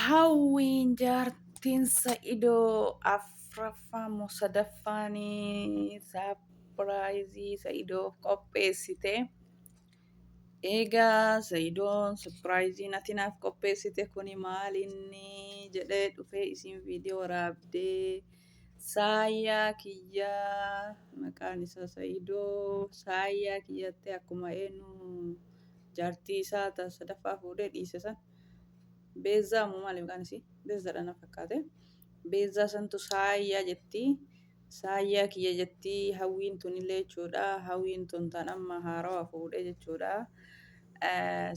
Hawwiin jaartiin Sa'idoo afraffaa moo sadaffaan saapiraayizii Sa'idoof qopheessite. Egaa Sa'idoon saapiraayiziin ati naaf qopheessite kuni maalinni jedhee dhufee isiin viidiyoo waraabdee saayyaa kiyyaa maqaan isaa Sa'idoo saayyaa kiyyattee akkuma eenyu jaartii isaa ta sadaffaa fuudhee dhiise san. Beezzaa moo maali maqaan isii? Beezzaadha na fakkaate. Beezzaa santu saayyaa jetti. Saayyaa kiyya jetti hawwiin tunillee jechuudha. Hawwiin tun tan amma haarawa fuudhe jechuudha.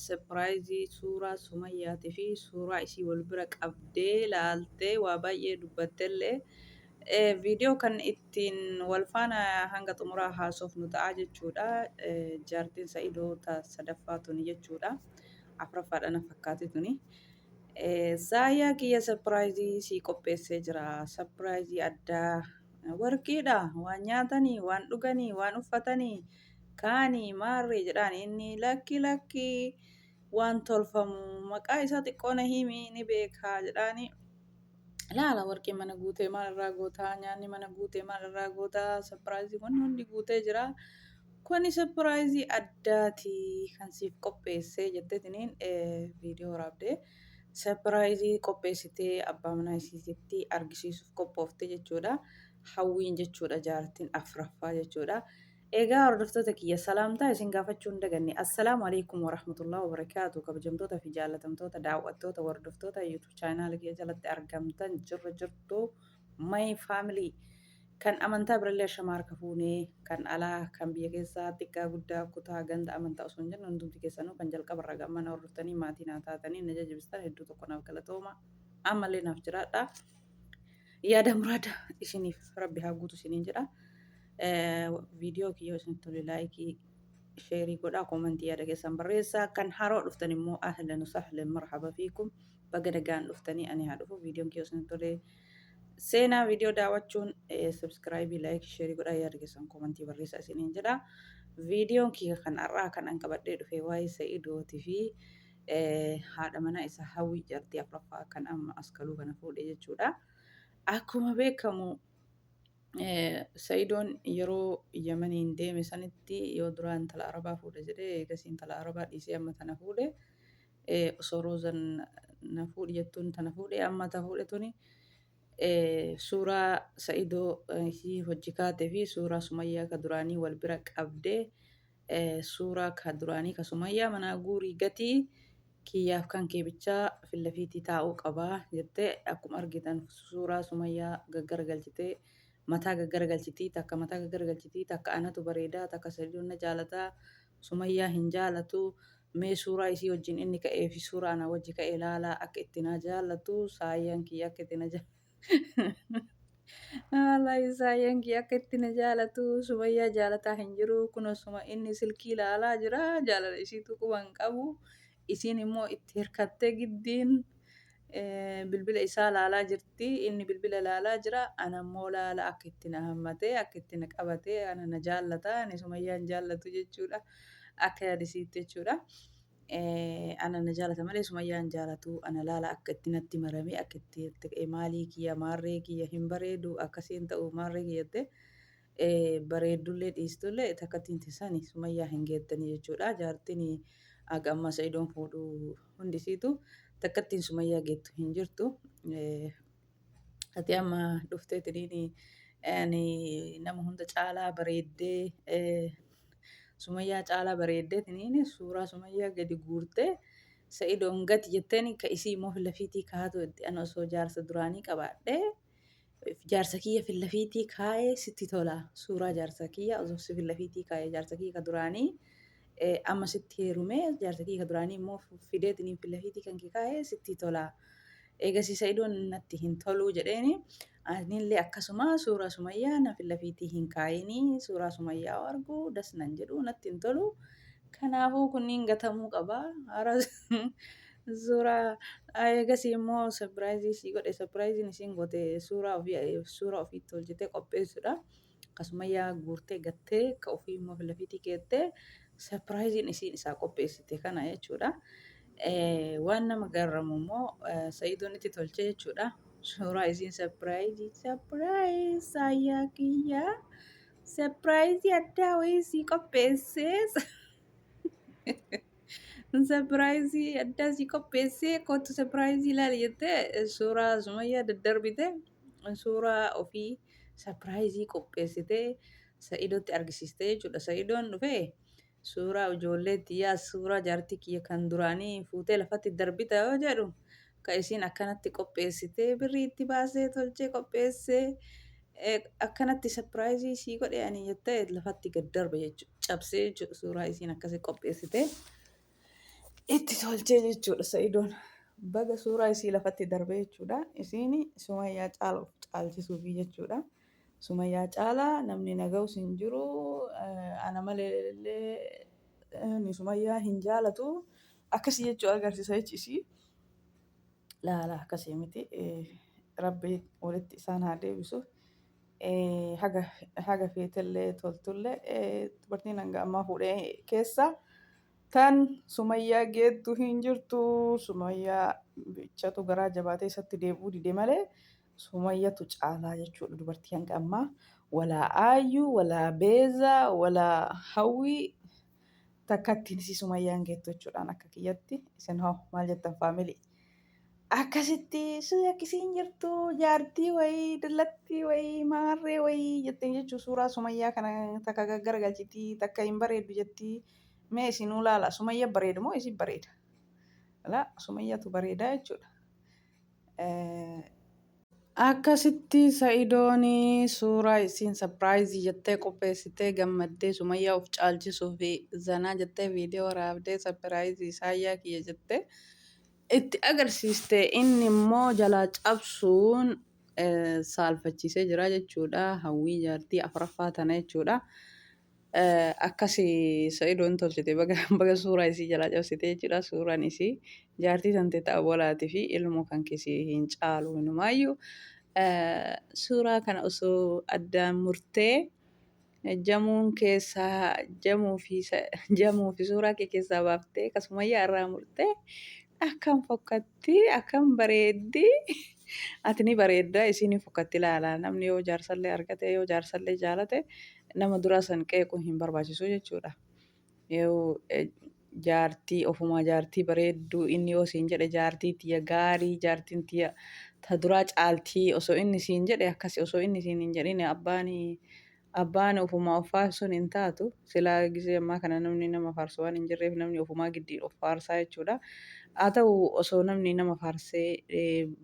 Sapiraayizii suuraa Sumayyaatii fi suuraa isii wal bira qabdee laaltee waa baay'ee dubbattellee viidiyoo kan ittiin wal faana hanga xumuraa haasofnu ta'a jechuudha. Jaartiin Sa'idoo ta sadaffaa tuni jechuudha. Afraffaadha na fakkaate tuni. Saayyaa kiyya sapiraayizii sii qopheessee jira. Sapiraayizii addaa warqiidha. Waan nyaatanii, waan dhuganii, waan uffatanii kaanii maarree jedhaan inni lakki lakki waan tolfamu maqaa isaa xiqqoo na himi ni beekaa jedhaani. Laala warqii mana guutee maal irraa gootaa nyaanni mana guutee maal irraa gootaa sapiraayizii wanni hundi guutee jira. Kuni sapiraayizii addaati kan siif qopheessee jetteetiniin viidiyoo waraabdee sapiraayizii qopheessitee abbaa manaa isiititti argisiisuuf qophoofte jechuudha. Hawwiin jechuudha jaartiin afraffaa jechuudha. Egaa hordoftoota kiyya salaamtaa isin gaafachuu hin daganne. Assalaamu alaikum warahmatullahi wabarakaatu. Kabajamtoota fi jaallatamtoota daawwattoota hordoftoota YouTube chaanaala kiyya jalatti argamtan jirra jirtu my family kan amantaa birallee ashama harka fuunee kan alaa kan biyya keessaa xiqqaa guddaa kutaa ganda amantaa osoo hin jenne hundumti keessanuu kan jalqaba irraa gamma na hordoftanii maatii naa taatanii na jajjabistan hedduu tokko naaf galatooma ammallee naaf jiraadha. Yaada muraada isiniif rabbi haa guutu isiniin jedha. Viidiyoo kiyya isinitti tole laayikii sheerii godhaa koomentii yaada keessan barreessaa kan haroo dhuftan immoo ahlan sahlan marhaba fiikum baga nagaan dhuftanii ani haa dhufu viidiyoon kiyya isinitti tole seenaa viidiyoo daawwachuun sabskraayibii laayikii sheerii godhaa yaada keessan koomentii barreessaa isiniin jedha. Viidiyoon kiyya kan har'aa kan an qabadhee dhufe waa'ee Sa'idootii fi haadha manaa isaa Hawwii jaartii afraffaa kan amma as galuu kana fuudhe jechuudha. Akkuma beekamu Sa'idoon yeroo Yamaniin deeme sanitti yoo duraa intala Arabaa fuudhe jedhee eegasii intala Arabaa dhiisee amma tana fuudhe. Osoo Roozan na fuudhi jettuun tana fuudhe amma ta fuudhe tuni suuraa Sa'idoo isii hojii kaatee fi suuraa Sumayyaa ka duraanii wal bira qabdee Suuraa ka duraanii ka Sumayyaa manaa guurii gatii kiyyaaf kan kee bichaa fillafiitii taa'uu qaba jettee akkuma argitan suuraa Sumayyaa gaggaragalchitee mataa gaggaragalchitii takka mataa gaggaragalchitii takka anatu bareedaa takka Saidoon na jaalataa Sumayyaa hin jaalatu mee suuraa isii wajjin inni ka'ee fi suuraa ana wajji ka'e laalaa akka itti na jaalatu saayyaan kiyya akka itti na jaalatu Wallahi saayyaan kiyya akka itti na jaalatu Sumayyaa jaalataa hin jiru kunoo suma inni silkii ilaalaa jira jaalala isiitu quba hin qabu isiin immoo itti hirkattee giddiin bilbila isaa laalaa jirti inni bilbila laalaa jira ana immoo laala akka itti na hammatee akka itti na qabatee ana na jaallata ani Sumayyaa hin jaallatu jechuudha akka yaada isiitti jechuudha. Ana na jaalata malee Sumayyaa hin jaalatu. Ana laala akka itti natti maramee akka itti itti ka'e maalii kiyya maarree kiyya hin bareedu akkasiin ta'u maarree kiyya jettee bareeddullee dhiistullee takkattiin tisani Sumayyaa hin geettanii jechuudha. Jaartiin aga ammaa Sa'idoon fuudhu hundisiitu takkattiin Sumayyaa geettu hin jirtu. Ati amma dhufteetiniin ani nama hunda caalaa bareeddee Sumayyaa caalaa bareeddeetiniin suuraa Sumayyaa gadi guurtee Sa'idoon gati jetteen ka isii immoo fillafiitii kaatu itti ani osoo jaarsa duraanii qabaadhee jaarsa kiyya fillafiitii kaa'ee sitti tola suuraa jaarsa kiyya osoo si fillafiitii kaa'ee jaarsa kiyya ka duraanii amma sitti heerumee jaarsa kiyya ka duraanii immoo fideetiniin fillafiitii kan kee kaa'ee sitti tola. Eegasii Sa'idoon natti hin toluu jedheeni anillee akkasuma suuraa Sumayyaa na fillafiitii hin kaayinii suuraa Sumayyaa yoo argu das nan jedhu natti hin tolu. Kanaafuu kunniin gatamuu qaba. Hara suuraa eegasii immoo sapiraayizii sii godhe sapiraayiziin isiin goote suuraa ofii suuraa ofiitti tolchitee qopheessuudha. Ka Sumayyaa guurtee gattee ka ofii immoo fillafiitii keettee sapiraayiziin isiin isaa qopheessite kana jechuudha. Waan nama garramu immoo Sa'idoon itti tolche jechuudha. Suuraa isiin sapiraayizii sapiraayiz saayyaa kiyyaa sapiraayizii addaa wayii sii qopheessee sapiraayizii addaa sii qopheessee kottu sapiraayizii ilaali jettee suuraa Sumayyaa daddarbite suuraa ofii sapiraayizii qopheessitee Sa'idootti argisiiste jechuudha. Sa'idoon dhufee suuraa ijoollee tiyyaa suuraa jaartii kiyya kan duraanii fuutee lafatti darbita yoo jedhu ka isiin akkanatti qopheessitee birrii itti baasee tolchee qopheessee akkanatti sapiraayizii sii godhe ani jettee lafatti gad darbe jechuudha. Cabsee jechuudha suuraa isiin akkasii qopheessitee itti tolchee jechuudha Sa'idoon. Baga suuraa isii lafatti darbe jechuudha. Isiin Sumayyaa caala of caalchisuufi jechuudha. Sumayyaa caalaa namni na ga'us hin jiru. Ana malee illee Sumayyaa hin jaalatu. Akkasii jechuu agarsiisa jechi isii. Laala akkasii miti. Rabbi walitti isaan haa deebisu. Haga haga feetellee toltullee dubartiin hanga ammaa fuudhee keessa tan Sumayyaa geettu hin jirtu. Sumayyaa bichatu garaa jabaatee isatti deebi'uu dide malee Sumayyatu caalaa jechuudha dubartii hanga ammaa. Walaa Aayyuu, walaa Beezaa, walaa Hawwii takkattiin isii Sumayyaan geettu jechuudhaan akka kiyyatti. Isin hoo maal jettan faamilii? Akkasitti akkisiin jirtu jaartii wayii dullattii wayii maarree wayii jetteen jechuu suuraa Sumayyaa kana takka gaggaragalchiti takka hin bareeddu jetti. Mee isinuu laala Sumayya bareedu moo isin bareeda? Laa Sumayyatu bareeda jechuudha. Akkasitti Sa'idoon suuraa isiin sapiraayizii jettee qopheessitee gammaddee Sumayyaa of caalchisuu fi zanaa jettee viidiyoo waraabdee sapiraayizii saayyaa kiyya jettee itti agarsiiste inni immoo jalaa cabsuun saalfachiisee jira jechuudha. Hawwii jaartii afuraffaa tana jechuudha. Akkasi Sa'idoon tolchite baga baga suuraa isii jalaa cabsite jechuudha. Suuraan isii jaartii tante ta'a walaatii fi ilmoo kan keessi hin caalu hinumaayyuu. Suuraa kana osoo addaan murtee jamuun keessaa jamuu fi jamuu fi suuraa kee keessaa baaftee akkasumayyaa irraa murtee akkam fokkatti akkam bareeddi. Ati ni bareedda isiin ni fokkatti ilaala. Namni yoo jaarsallee argate yoo jaarsallee jaalate nama duraa san qeequun hin barbaachisu jechuudha. Yoo jaartii ofumaa jaartii bareedduu inni yoo siin jedhe jaartii tiyya gaarii jaartiin tiyya ta duraa caaltii osoo inni siin jedhe akkasi osoo inni siin hin jedhin abbaan abbaan ofumaa of faarsuun hin taatu. Silaa gisee ammaa kana namni nama faarsu waan hin jirreef namni ofumaa giddiin of faarsaa jechuudha. Haa ta'u osoo namni nama faarsee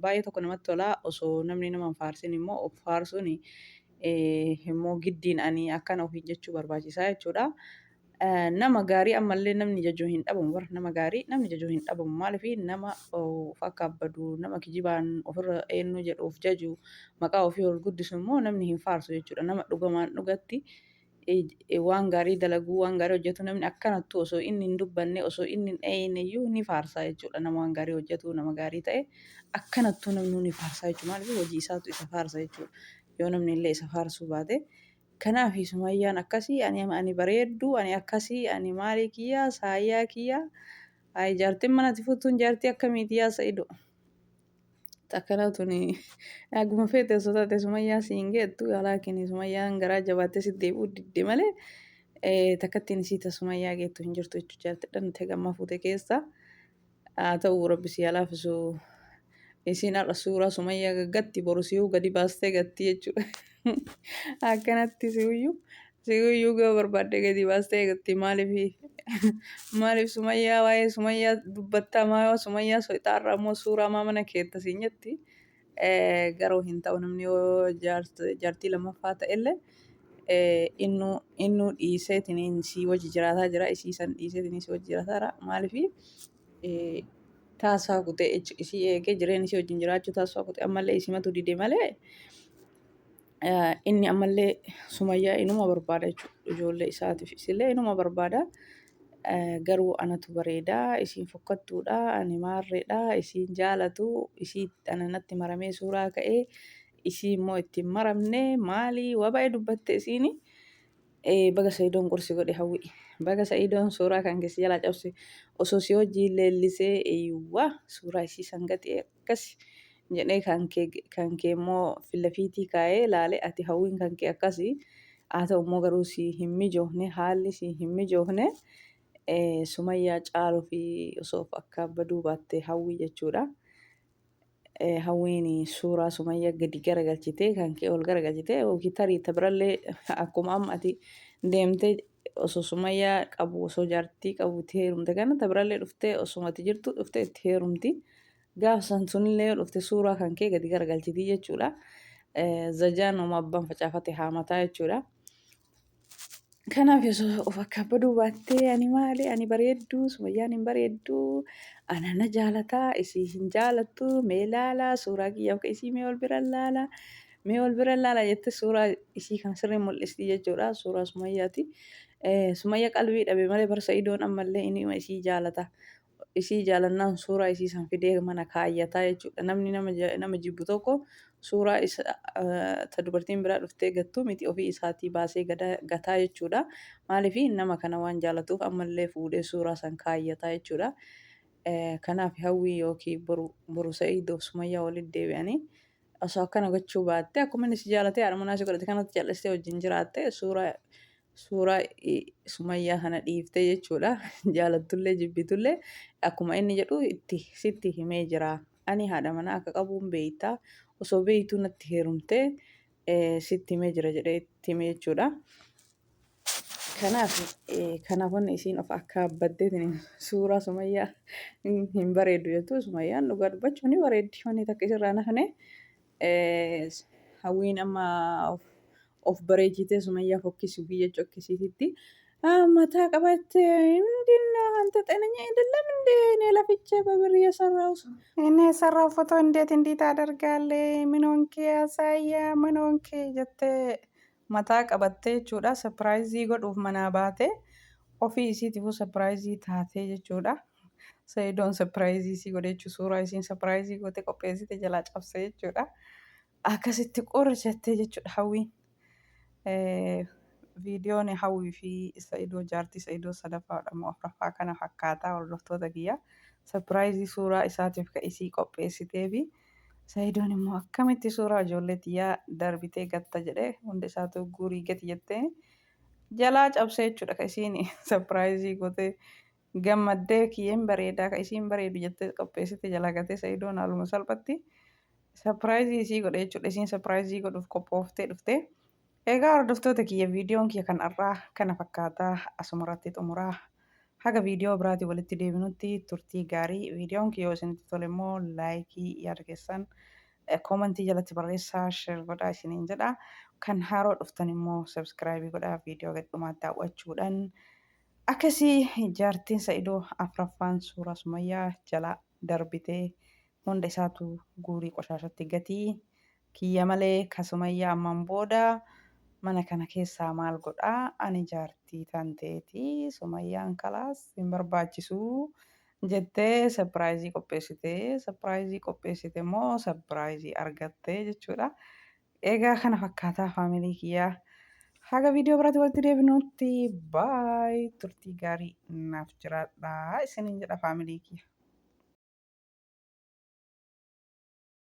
baay'ee tokko namatti tola osoo namni nama hin faarsin immoo of faarsuun immoo giddiin ani akkana ofiin jechuu barbaachisaa jechuudha. Nama gaarii ammallee namni jajuu hin dhabamu bara nama gaarii namni jajuu hin dhabamu maaliif nama of akka abbadu nama kijibaan ofirra eenyu jedhu of jaju maqaa ofii ol guddisu immoo namni hin faarsu jechuudha. Nama dhugamaan dhugatti waan gaarii dalaguu waan gaarii hojjetu namni akkanattu osoo inni hin dubbanne osoo inni hin dheeyne iyyuu ni faarsa jechuudha. Nama waan gaarii hojjetu nama gaarii ta'e akkanattuu namni ni faarsa jechuudha. Maaliif hojii isaatu isa faarsa jechuudha. Yoo namni illee isa faarsuu baate. Kanaaf Sumayyaan akkasii ani ani bareedduu ani akkasii ani maalii kiyyaa saayyaa kiyyaa ayi jaartiin manatti fuutuun jaartii akkamiiti yaa Sa'ido. Takkana tuni aguma feete osoo taate Sumayyaa si hin geettu laakiin Sumayyaan garaa jabaattee si deebi'uu didde malee takkattiin isii ta Sumayyaa geettu hin jirtu jechuudha jaartidhaan ta'e gammaa fuute keessa. Haa ta'u rabbi si haa laafisu. Isiin har'a suuraa Sumayyaa gaggatti boru siyuu gadi baastee gatti jechuudha. Akkanatti siyuyyuu siyuyyuu gaba barbaadde gadi baastee gatti maaliif maaliif Sumayyaa waa'ee Sumayyaa dubbattaa maa Sumayyaa soixaarraa immoo suuraa maa mana keetta siin jetti. Garuu hin ta'u namni yoo jaartii lammaffaa ta'ellee innuu innuu dhiiseetiin sii wajji jiraataa jira isii san dhiiseetiin sii wajji jiraataa jira maaliif taasaa kutee isii eegee jireenya isii wajjin jiraachuu taasaa kutee ammallee isimatu dide malee inni ammallee Sumayyaa inuma barbaada jechuudha. Ijoollee isaatiif isillee inuma barbaada. Garuu anatu bareeda, isiin fokkattuudha, ani maarreedha, isiin jaalatu, isii ana natti maramee suuraa ka'ee, isii immoo itti hin maramne maali waa baay'ee dubbatte isiini. Baga Sa'idoon qursi godhe hawwi. Baga Sa'idoon suuraa kan keessi jalaa cabse osoo si wajjiin leellisee eeywaa suuraa isii san gati akkas jedhee kan kee kan kee immoo fillafiitii kaa'ee laale ati hawwiin kan kee akkasi haa ta'u immoo garuu si hin mijoofne haalli si hin mijoofne sumayyaa caaluu fi osoo of akka baduu baatte hawwii jechuudha. Hawwiin suuraa Sumayya gadi garagalchitee kan kee ol garagalchitee yookiin tarii ta birallee akkuma amma ati deemtee osoo Sumayyaa qabu osoo jaartii qabu itti heerumte kana ta birallee dhuftee osuma ati jirtu dhuftee itti heerumti. Gaaf san sunillee yoo dhufte suuraa kan kee gadi garagalchitii jechuudha. Zajaan uma abbaan facaafate haamataa jechuudha. Kanaaf osoo of akkaabaduu baattee ani maali ani bareedduu sumayyaan hin bareedduu ana na jaalataa isii hin jaalattu mee laalaa suuraa kiyyaaf ka isii mee wal bira laalaa mee wal bira laalaa jette suuraa isii kan sirrii mul'isti jechuudha suuraa sumayyaati. Sumayya qalbii dhabe malee bar Sa'idoon ammallee inni isii jaalata. Isii jaalannaan suuraa isii san fidee mana kaayyataa jechuudha. Namni nama nama jibbu tokko suuraa isa ta dubartiin biraa dhuftee gattuu miti ofii isaatii baasee gataa jechuudha. Maaliif nama kana waan jaalatuuf ammallee fuudhee suuraa san kaayyataa jechuudha. Kanaaf hawwii yookiin boru boru Sa'iidoof Sumayyaa walitti deebi'anii osoo akkana gochuu baatte akkuma inni si jaalatee haadha manaa si godhate kanatti cal'istee wajjin jiraatte suuraa suuraa Sumayyaa kana dhiiftee jechuudha. Jaalattullee jibbitullee akkuma inni jedhu itti sitti himee jira. Ani haadha manaa akka qabuun beekta. Osoo beektuu natti heerumtee sitti himee jira jedhee itti hime jechuudha. Kanaaf kanaaf wanni isiin of akka baddeetiin suuraa Sumayyaa hin bareeddu jettu Sumayyaan dhugaa dubbachuu ni bareeddi. Wanni takka isirraa nafne hawwiin amma of of bareechitee Sumayyaa fokkisuufi jechuu akkasiititti mataa qabatte ምንድነው አንተ ጤነኛ አይደለም እንዴ? እኔ ለፍቼ በብር የሰራው እኔ የሰራው ፎቶ እንዴት እንዲህ ታደርጋለህ? ምን ሆንክ? ያሳያ ምን ሆንክ? jettee mataa qabattee jechuudha. Sapiraayizii godhuuf manaa baate ofii isiitiifuu sapiraayizii taatee jechuudha. Sa'idoon sapiraayizii isii godhe jechuudha. Suuraa isiin sapiraayizii gootee qopheessite jalaa cabse jechuudha. Akkasitti qorri jettee jechuudha hawwiin. Viidiyoon hawwii fi Sa'idoo jaartii Sa'idoo sadaffaadha moo afuraffaa kana fakkaataa hordoftoota kiyya. Sapiraayizii suuraa isaatiif ka isii qopheessitee fi Sa'idoon immoo akkamitti suuraa ijoollee tiyyaa darbitee gatta jedhee hunda isaatu guurii gati jettee jalaa cabsee jechuudha ka isiin sapiraayizii gootee gammaddee kiyyeen bareedaa ka isiin bareedu jettee qopheessite jalaa gatee Sa'idoon haaluma salphatti sapiraayizii isii godhe jechuudha. Isiin sapiraayizii godhuuf qophooftee dhufte. Egaa hordoftoota kiyya viidiyoon kiyya kan har'aa kana fakkaataa asumarratti xumuraa. Haga viidiyoo biraatii walitti deebinutti turtii gaarii. Viidiyoon kiyya yoo isinitti tole immoo laayikii yaada keessan koomantii jalatti barreessaa sheer godhaa isiniin jedha. Kan haaroo dhuftan immoo sabskraayibii godhaa viidiyoo gadi dhumaatti daawwachuudhaan akkasii jaartiin Sa'idoo afraffaan suuraa Sumayyaa jala darbitee hunda isaatu guurii qoshaashatti gatii kiyya malee ka Sumayyaa ammaan booda mana kana keessaa maal godhaa ani jaartii tanteeti Sumayyaan kalaas hin barbaachisuu jettee sapiraayizii qopheessite sapiraayizii qopheessite immoo sapiraayizii argatte jechuudha. Egaa kana fakkaataa faamilii kiyyaa haga viidiyoo biraatti walitti deebinutti baay turtii gaarii naaf jiraadhaa isiniin jedha faamilii kiyya.